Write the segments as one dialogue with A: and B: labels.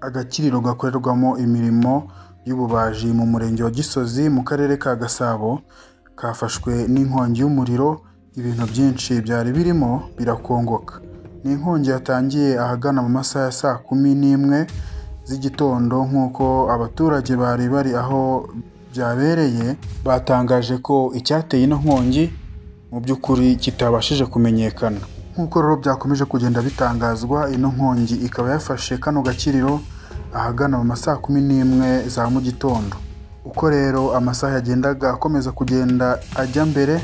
A: Agakiriro gakorerwamo imirimo y'ububaji mu murenge wa Gisozi mu karere ka Gasabo kafashwe n'inkongi y'umuriro, ibintu byinshi byari birimo birakongoka. Ni inkongi yatangiye ahagana mu masaha ya saa kumi n'imwe z'igitondo, nk'uko abaturage bari bari aho byabereye batangaje ko icyateye ino nkongi mu by'ukuri kitabashije kumenyekana. Nk'uko rero byakomeje kugenda bitangazwa, ino nkongi ikaba yafashe kano gakiriro ahagana mu masaha 11 za mu gitondo. Uko rero amasaha yagendaga akomeza kugenda ajya mbere,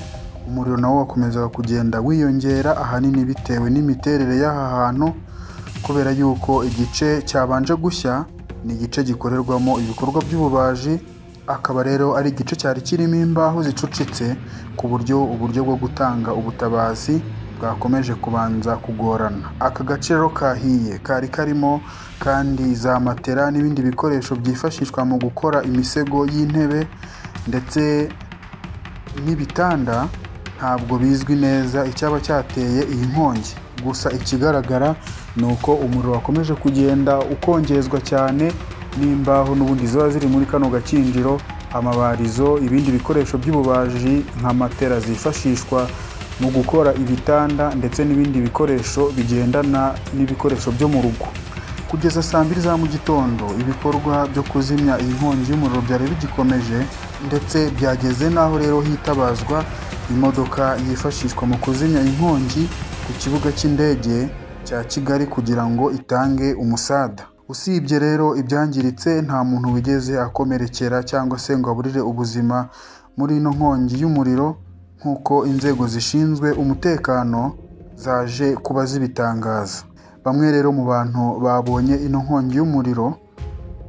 A: umuriro nawo wakomezaga kugenda wiyongera, ahanini bitewe n'imiterere y'aha hantu, kubera yuko igice cyabanje gushya ni igice gikorerwamo ibikorwa by'ububaji, akaba rero ari igice cyari kirimo imbaho zicucitse, ku buryo uburyo bwo gutanga ubutabazi bwakomeje kubanza kugorana. Aka gace rero kahiye kari karimo kandi za matera n'ibindi bikoresho byifashishwa mu gukora imisego y'intebe ndetse n'ibitanda. Ntabwo bizwi neza icyaba cyateye iyi nkongi, gusa ikigaragara ni uko umuriro wakomeje kugenda ukongezwa cyane n'imbaho n'ubundi ziba ziri muri kano gakinjiro, amabarizo, ibindi bikoresho by'ububaji nka matera zifashishwa mu gukora ibitanda ndetse n'ibindi bikoresho bigendana n'ibikoresho byo mu rugo. Kugeza saa 2 za mu gitondo ibikorwa byo kuzimya iyi nkongi y'umuriro byari bigikomeje, ndetse byageze n'aho rero hitabazwa imodoka yifashishwa mu kuzimya inkongi ku kibuga cy'indege cya Kigali kugira ngo itange umusada. Usibye rero ibyangiritse, nta muntu wigeze akomerekera cyangwa se ngo aburire ubuzima muri ino nkongi y'umuriro, nk'uko inzego zishinzwe umutekano zaje kuba zibitangaza. Bamwe rero mu bantu babonye ino nkongi y'umuriro,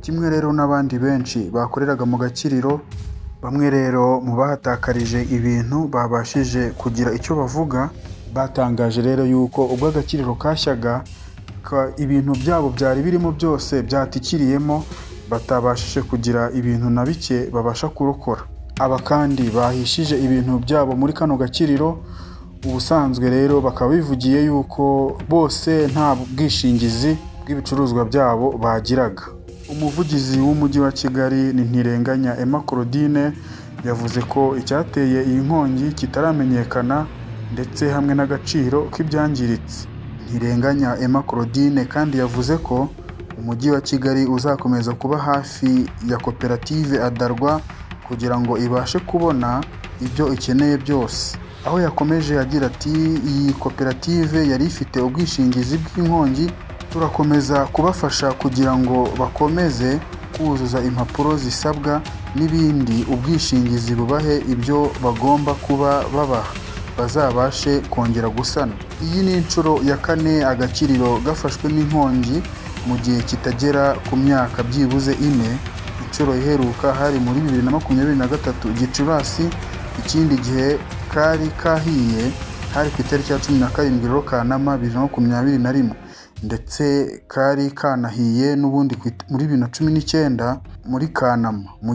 A: kimwe rero n'abandi benshi bakoreraga mu gakiriro, bamwe rero mu bahatakarije ibintu babashije kugira icyo bavuga, batangaje rero yuko ubwo agakiriro kashyaga, ibintu byabo byari birimo byose byatikiriyemo, batabashije kugira ibintu na bike babasha kurokora. Aba kandi bahishije ibintu byabo muri kano gakiriro, ubusanzwe rero bakaba bivugiye yuko bose nta bwishingizi bw'ibicuruzwa byabo bagiraga. Umuvugizi w'umujyi wa Kigali ni Ntirenganya Emma Claudine yavuze ko icyateye iyi nkongi kitaramenyekana ndetse hamwe n'agaciro k'ibyangiritse. Ntirenganya Emma Claudine kandi yavuze ko umujyi wa Kigali uzakomeza kuba hafi ya koperative Adarwa kugira ngo ibashe kubona ibyo ikeneye byose. Aho yakomeje agira ati iyi koperative yari ifite ubwishingizi bw'inkongi, turakomeza kubafasha kugira ngo bakomeze kuzuza impapuro zisabwa n'ibindi, ubwishingizi bubahe ibyo bagomba kuba babaha bazabashe kongera gusana. Iyi ni inshuro ya 4 agakiriro gafashwe n'inkongi mu gihe kitagera ku myaka byibuze 4. Inshuro iheruka hari muri 2023 Gicurasi, ikindi gihe kari kahiye hari ku itariki ya 17 rero Kanama 2021, ndetse kari kanahiye n'ubundi muri 2019 muri Kanama, mu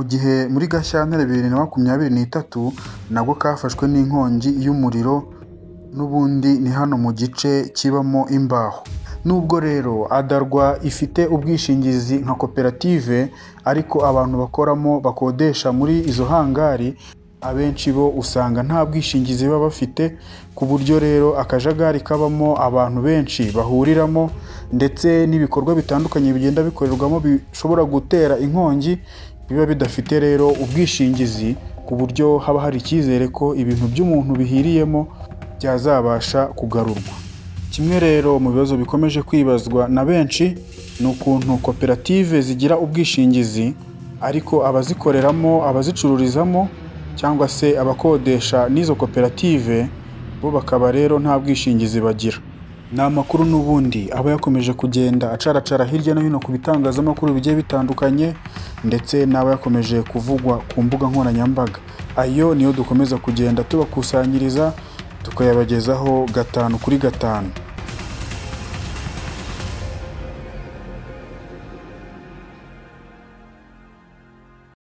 A: gihe muri Gashyantare 2023 nabwo kafashwe n'inkongi y'umuriro, n'ubundi ni hano mu gice kibamo imbaho. Nubwo rero Adarwa ifite ubwishingizi nka koperative, ariko abantu bakoramo bakodesha muri izo hangari abenshi bo usanga nta bwishingizi baba bafite, ku buryo rero akajagari kabamo abantu benshi bahuriramo ndetse n'ibikorwa bitandukanye bigenda bikorerwamo bishobora gutera inkongi biba bidafite rero ubwishingizi, ku buryo haba hari icyizere ko ibintu by'umuntu bihiriyemo byazabasha kugarurwa. Kimwe rero mu bibazo bikomeje kwibazwa na benshi ni ukuntu koperative zigira ubwishingizi, ariko abazikoreramo, abazicururizamo cyangwa se abakodesha n'izo koperative bo bakaba rero nta bwishingizi bagira. Ni amakuru n'ubundi aba yakomeje kugenda acaracara hirya no hino ku bitangazamakuru bigiye bitandukanye, ndetse n'aba yakomeje kuvugwa ku mbuga nkoranyambaga. Ayo niyo dukomeza kugenda tubakusanyiriza tukayabagezaho 5 kuri 5.